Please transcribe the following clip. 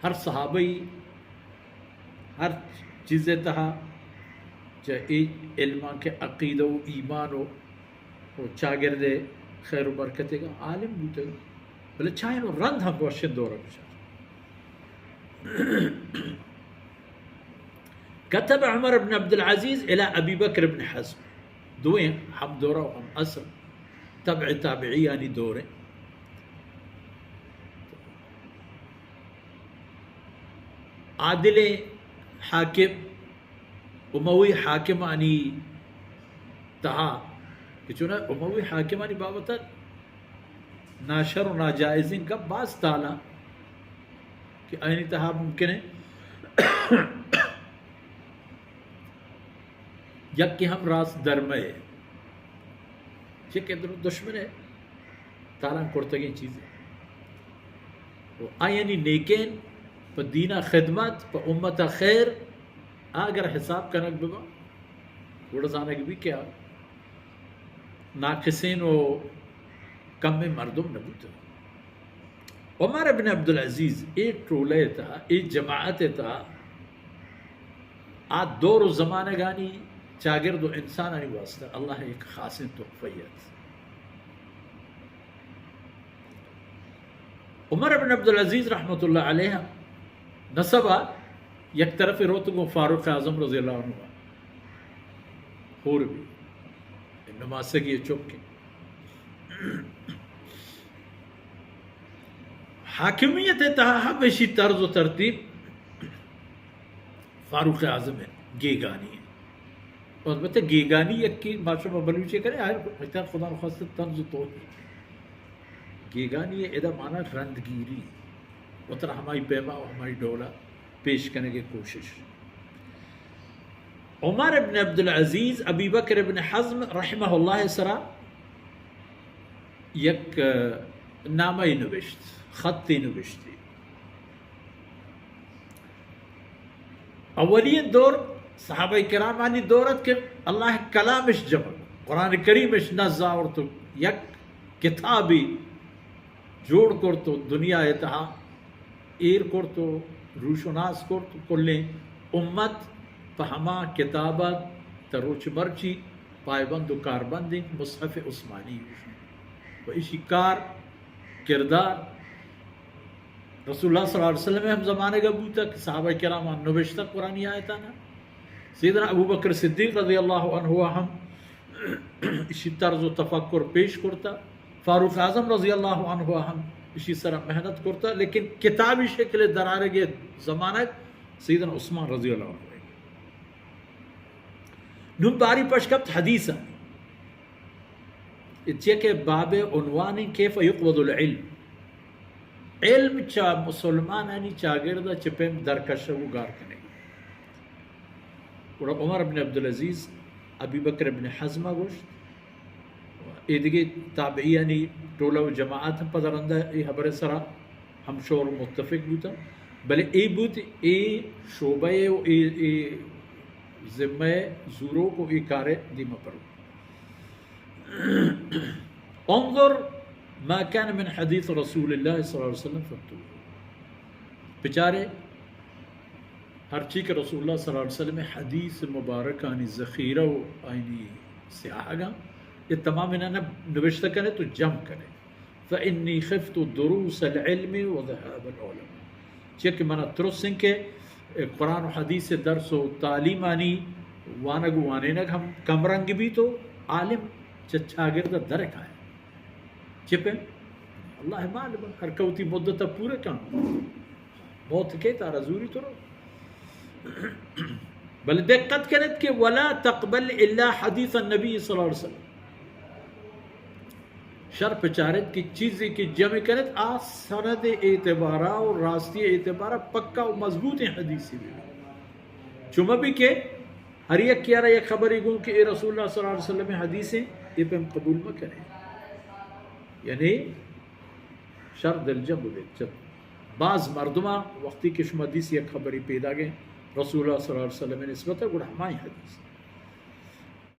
ہر صحابہ ای ہر چیز ءِ تہا چہ اے علماں کہ عقیدہ و ایمان و، و چاگرد ءِ خیر و برکت ءِ عالم بوتگ، بلے چاہے نوں رند ہم وشیں دور ءَ بچار۔ كتب عمر بن عبد العزيز إلى أبي بكر بن حزم، دوئیں ہم دورہ و ہم عصر، تبع تابعیانی دور ءَ۔ عادلیں حاکم، اموی حاکمانی تہا، کہ چوناہا اموی حاکمانی بابت ءَ ناشر و ناجائزیں گپ باز تالاں کہ آیانی تہا ممکن ہے یکے ہم راست درمئے، چہ کہ در دشمن ءِ تالاں کرتگیں چیزے۔ و آیانی نیکین پہ دین ءِ خدمت، پہ امت ءِ خیر، آ اگر حساب کنگ ببا، گڑا زانگ بی کہ آ ناقصین و کمیں مردم نہ بوتگ۔ عمر ابن عبدالعزیز اے ٹولہ ءِ تہا، اے جماعت ءِ تہا، آ دور و زمانگانی چاگرد و انسانانی واسطہ اللہ ءِ یک خاصیں تحفہ ات۔ عمر ابن عبدالعزیز رحمت اللہ علیہ نسب ءَ یک طرف روت گوں فاروق اعظم رضی اللہ عنہ ءَ ہور بی، نماسگی چک۔ حاکمیت ءِ تہا ہم ایشی طرز و ترتیب فاروق اعظم ءِ گیگانی ءِ۔ البتہ گیگانی یکے ما شما بلوچی کرے، آہر خدا نخواستہ طنز و توہین۔ گیگانی ءِ ادا مانا رندگیری، وترا ہمائی پیما و ہمائی ڈولا پیش کنگ ءِ کوشش۔ عمر ابن عبدالعزیز ابی بکر ابن حزم رحمہ اللہ ءِ سرا یک، ءَ، نامہ نوشت، خطے نوشتی۔ اولی دور صحابہ کرامانی دور ات کہ اللہ کلامش جمع، قرآن کریمش نز آورت و یک کتابی جوڑ کرت و دنیا ءِ تہا ایر کرت و روشناس کرت و کلیں امت پہ ہما کتاب ءَ تا روچ مرچی پائبند و کاربند انت، مصحف عثمانی و ایشی کار کردار رسول اللہ صلی اللہ علیہ وسلم ءِ ہم زمانگ ءَ بوتگ کہ صحابہ کرام نوشتہ قرآنی آیتانا۔ سیدنا ابوبکر صدیق رضی اللہ عنہ ہم اشی طرز و تفکر پیش کرتا۔ فاروق اعظم رضی اللہ عنہ ہم اشی سرا محنت کرتا، لیکن کتابی شکل درآرگ ءِ زمانگ سیدنا عثمان رضی اللہ عنہ۔ نون باری پش کپت حدیث ءَ۔ اچیا کہ باب ءِ عنوان کیف یقبض العلم، علم چہ مسلمانانی چاگرد ءَ چہ پیم درکشگ و گار کنگ۔ گڑا عمر بن عبدالعزیز ابی بکر بن حزم ءَ گوشت، اے دگہ تابعیانی ٹولہ و جماعت ہم پدا رندا اے حبر ءِ سرا ہمشور و متفق بوتاں، بلے اے بوت اے شعبہ ءِ و اے، اے ذمہ ءِ زوروک و اے کار ءِ دیما پروت۔ انظر ما كان من حديث رسول الله صلى الله عليه وسلم فاكتبه۔ بچارے ہرچی کہ رسول اللہ صلی اللہ علیہ وسلم ءِ حدیث مبارکانی ذخیرہ و آئینی سیاہگاں، اے تمام اناں نوشتہ کنے تو جمع کنے۔ فإني خفت دروس العلم وذهاب العلماء۔ چیا کہ منا ترس انت کہ قرآن و حدیث ءِ درس و تعلیمانی وانگ و وانینگ ہم کم رنگ بیت و عالم چہ چاگرد ءَ در کائے۔ چہ پیم؟ اللہ مال بن، ہر کہ وتی مدت ءَ پورہ کن۔ موت کیت آرا زوری تو رو۔ بلے دقت کنت کہ ولا تقبل الا حديث النبي صلى الله عليه وسلم۔ شر پچارت کہ چیزے کہ جمع کنت آ سند اعتبارا و راستی اعتبارا پکا و مضبوطیں حدیثے بہ۔ چو مہ بی کہ ہر یکے آرا یک خبرے گوں کہ اے رسول اللہ صلی اللہ علیہ وسلم ءِ حدیث انت، اے پیم قبول مہ کنے۔ یعنی شر دلجم ببیت۔ چہ باز مردماں وقتی کہ شما دیست یک خبرے پیداگیں رسول اللہ صلی اللہ علیہ وسلم ءِ نسبت ءَ، گڑا ہمائی حدیث۔